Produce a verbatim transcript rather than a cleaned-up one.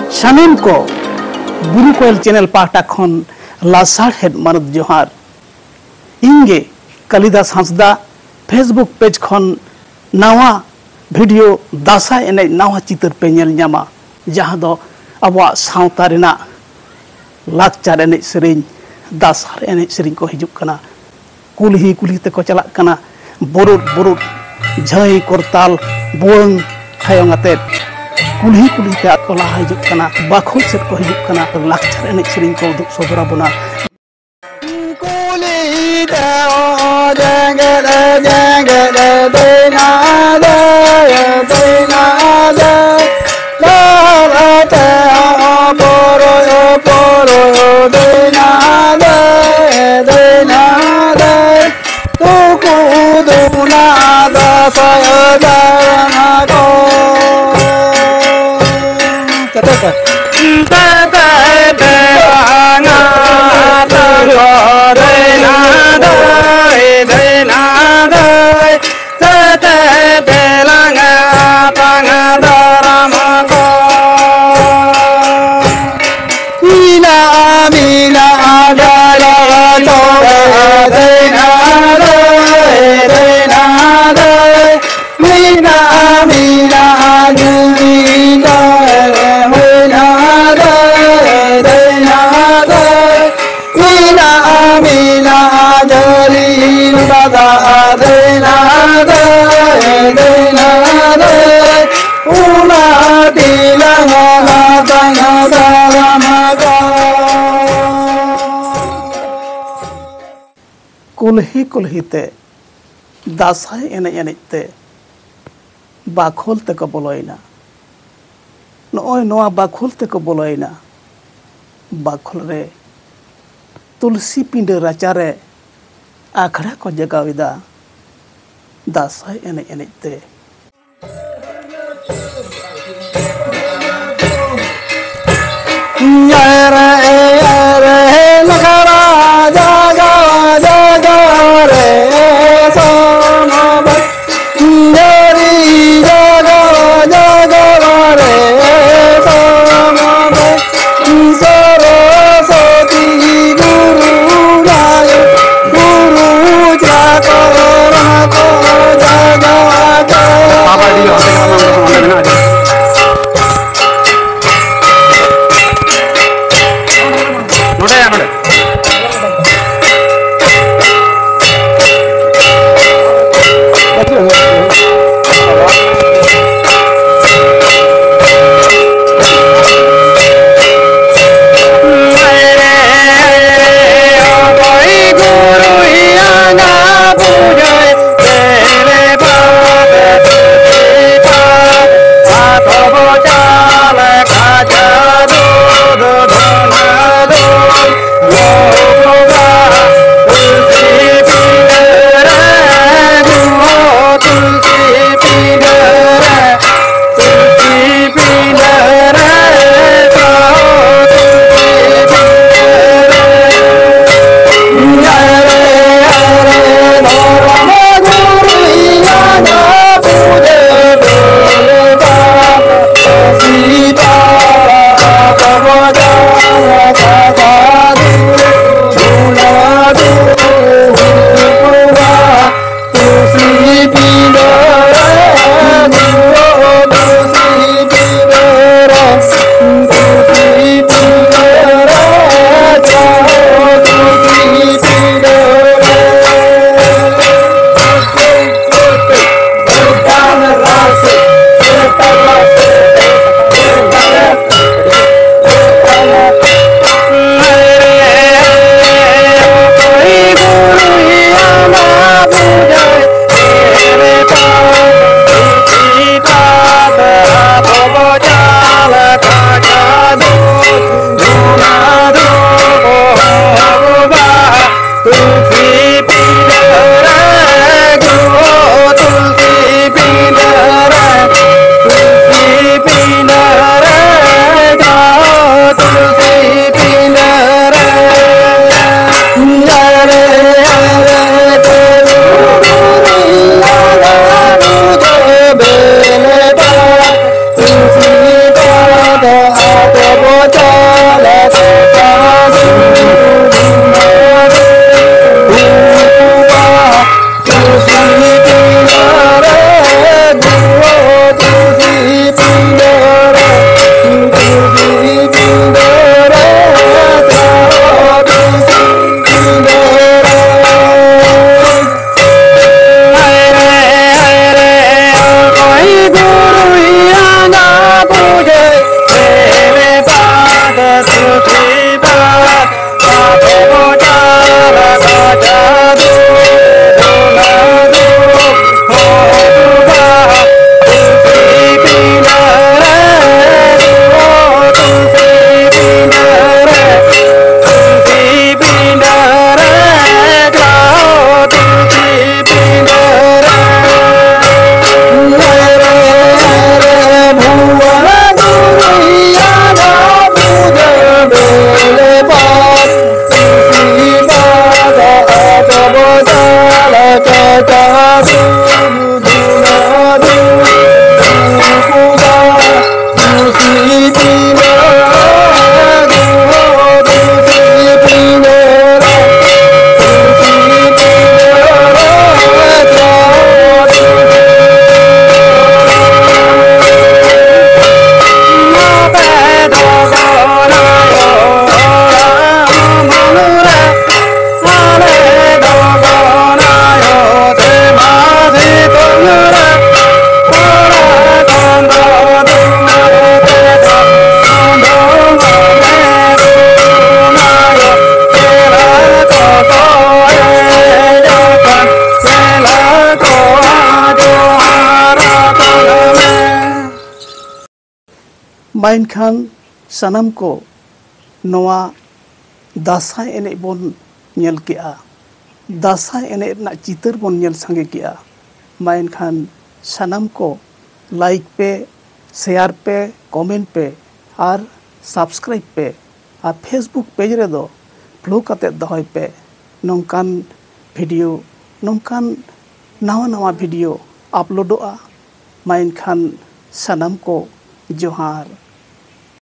ᱥᱟᱱᱟᱢ ᱠᱚ ᱵᱩᱨᱩ ᱠᱚᱭᱮᱞ ᱪᱮᱱᱮᱞ ᱯᱟᱦᱴᱟ ᱠᱷᱚᱱ ᱞᱟᱥᱟᱲᱦᱮᱫ ᱢᱟᱱᱚᱛ ᱡᱚᱦᱟᱨ᱾ ᱤᱧ ᱜᱮ ᱠᱟᱞᱤᱫᱟᱥ ᱦᱟᱸᱥᱫᱟ, Facebook ᱯᱮᱡᱽ ᱠᱷᱚᱱ ᱱᱟᱣᱟ ᱵᱷᱤᱰᱤᱭᱳ ᱫᱟᱸᱥᱟᱭ ᱮᱱᱮᱡ ᱱᱟᱣᱟ ᱪᱤᱛᱟᱹᱨ ᱯᱮ ᱧᱮᱞ ᱧᱟᱢᱟ, ᱡᱟᱦᱟᱸ ᱫᱚ ᱟᱵᱚᱣᱟᱜ ᱥᱟᱶᱛᱟ ᱨᱮᱱᱟᱜ ᱞᱟᱠᱪᱟᱨ ᱮᱱᱮᱡ ᱥᱮᱨᱮᱧ, ᱫᱟᱸᱥᱟᱭ ᱮᱱᱮᱡ ᱥᱮᱨᱮᱧ ᱠᱚ ᱦᱤᱡᱩᱜ ᱠᱟᱱᱟ᱾ ᱠᱩᱞᱦᱤ ᱠᱩᱞᱦᱤ ᱛᱮᱠᱚ ᱪᱟᱞᱟᱜ ᱠᱟᱱᱟ, ᱵᱩᱨᱩᱫ ᱵᱩᱨᱩᱫ, ᱡᱷᱟᱹᱭ, ᱠᱚᱨᱛᱟᱞ, ᱵᱷᱩᱣᱟᱹᱝ ᱦᱟᱭᱚᱝ ᱟᱛᱮᱫ ᱠᱩᱞᱦᱤ ᱠᱩᱞᱦᱤ ᱛᱮ ᱠᱚ ᱞᱟᱦᱟ ᱦᱤᱡᱩᱜ ᱠᱟᱱᱟ, ᱵᱟᱠᱷᱳᱞ ᱥᱮᱫ ᱠᱚ ᱦᱤᱡᱩᱜ ᱠᱟᱱᱟ, ᱞᱟᱠᱪᱟᱨ ᱮᱱᱮᱡ ᱥᱮᱨᱮᱧ ᱠᱚ ᱩᱫᱩᱜ ᱥᱚᱫᱚᱨ ᱟᱵᱚᱱᱟ᱾ ᱠᱩᱞᱦᱤ ᱛᱮ ᱚ ᱡᱮᱜᱮᱫ ᱡᱮᱜᱮᱫ ᱫᱟᱹᱭᱱᱟ ᱫᱟᱹᱭ, ᱫᱟᱹᱭᱱᱟ ᱫᱟᱹᱭ, ᱞᱟᱞᱟᱛᱮ ᱚ ᱯᱚᱨᱚᱭ ᱚ ᱯᱚᱨᱚᱭ ᱫᱟᱹᱭᱱᱟ ᱫᱟᱹᱭ, ᱫᱟᱹᱭᱱᱟ ᱫᱟᱹᱭ, ᱛᱩᱠᱩ ᱫᱩᱱᱟ ᱫᱟᱸᱥᱟᱭ ᱫᱟᱬᱟᱱᱟ ᱠᱚ᱾ ᱠᱟᱛᱮ ᱠᱚ᱾ ᱛᱮ ᱛᱮ ᱛᱮ ᱨᱟᱝᱟ ᱛᱟᱝᱜᱚ ᱫᱟᱹᱭᱱᱟ ᱫᱟᱹᱭ, ᱫᱟᱹᱭᱱᱟ ᱫᱟᱹᱭ᱾ ᱛᱮ ᱛᱮ ᱛᱮ ᱞᱟᱝᱟ ᱛᱟᱝᱟ ᱫᱟᱨᱟᱢ ᱠᱚ᱾ ᱢᱤᱱᱟ ᱢᱤᱱᱟ ᱫᱟᱞᱟ ᱪᱚᱜᱟ ᱫᱟᱹᱭᱱᱟ ᱫᱟᱹᱭ, ᱫᱟᱹᱭᱱᱟ ᱫᱟᱹᱭ᱾ ᱢᱤᱱᱟ ᱢᱤᱱᱟ ᱡᱩᱢᱤ ᱫᱟᱹᱭ, ᱦᱩᱭᱱᱟ ᱫᱟᱹᱭ, ᱫᱟᱹᱭᱱᱟ ᱫᱟᱹᱭ᱾ ᱢᱤᱱᱟ ᱢᱤᱱᱟ ᱡᱟᱹᱨᱤ ᱫᱟᱫᱟ ᱫᱟᱹᱭᱱᱟ ᱫᱟᱹᱭ, ᱫᱟᱹᱭᱱᱟ ᱫᱟᱹᱭ᱾ ᱚᱱᱟ ᱛᱤᱞᱟᱝ ᱦᱟᱛᱟᱝ ᱫᱟᱨᱟᱢ ᱠᱚ᱾ ᱠᱩᱞᱦᱤ ᱠᱩᱞᱦᱤ ᱛᱮ ᱫᱟᱸᱥᱟᱭ ᱮᱱᱮᱡ ᱮᱱᱮᱡ ᱛᱮ ᱵᱟᱠᱷᱳᱞ ᱛᱮᱠᱚ ᱵᱚᱞᱚᱭᱮᱱᱟ᱾ ᱱᱚᱜᱼᱚᱭ ᱱᱚᱣᱟ ᱵᱟᱠᱷᱳᱞ ᱛᱮᱠᱚ ᱵᱚᱞᱚᱭᱮᱱᱟ᱾ ᱵᱟᱠᱷᱳᱞ ᱨᱮ ᱛᱩᱞᱥᱤ ᱯᱤᱸᱰᱟᱹ ᱨᱟᱪᱟᱨᱮ ᱟᱠᱷᱲᱟ ᱠᱚ ᱡᱟᱜᱟᱣ ᱮᱫᱟ ᱫᱟᱸᱥᱟᱭ ᱮᱱᱮᱡ ᱮᱱᱮᱡ ᱛᱮ᱾ ᱢᱟ ᱮᱱᱠᱷᱟᱱ ᱥᱟᱱᱟᱢ ᱠᱚ ᱱᱚᱣᱟ ᱫᱟᱸᱥᱟᱭ ᱮᱱᱮᱡ ᱵᱚᱱ ᱧᱮᱞ ᱠᱮᱜᱼᱟ, ᱫᱟᱸᱥᱟᱭ ᱮᱱᱮᱡ ᱨᱮᱱᱟᱜ ᱪᱤᱛᱟᱹᱨ ᱵᱚᱱ ᱧᱮᱞ ᱥᱟᱸᱜᱮ ᱠᱮᱜᱼᱟ᱾ ᱢᱟ ᱮᱱᱠᱷᱟᱱ ᱥᱟᱱᱟᱢ ᱠᱚ like ᱯᱮ, share ᱯᱮ, comment ᱯᱮ ᱟᱨ subscribe ᱯᱮ᱾ ᱟᱨ Facebook page ᱨᱮᱫᱚ follow ᱠᱟᱛᱮ ᱫᱚᱦᱚᱭ ᱯᱮ᱾ ᱱᱚᱝᱠᱟᱱ video, ᱱᱚᱝᱠᱟᱱ ᱱᱟᱣᱟ ᱱᱟᱣᱟ video uploadᱚᱜᱼᱟ᱾ ᱢᱟ ᱮᱱᱠᱷᱟᱱ ᱥᱟᱱᱟᱢ ᱠᱚ ᱡᱚᱦᱟᱨ᱾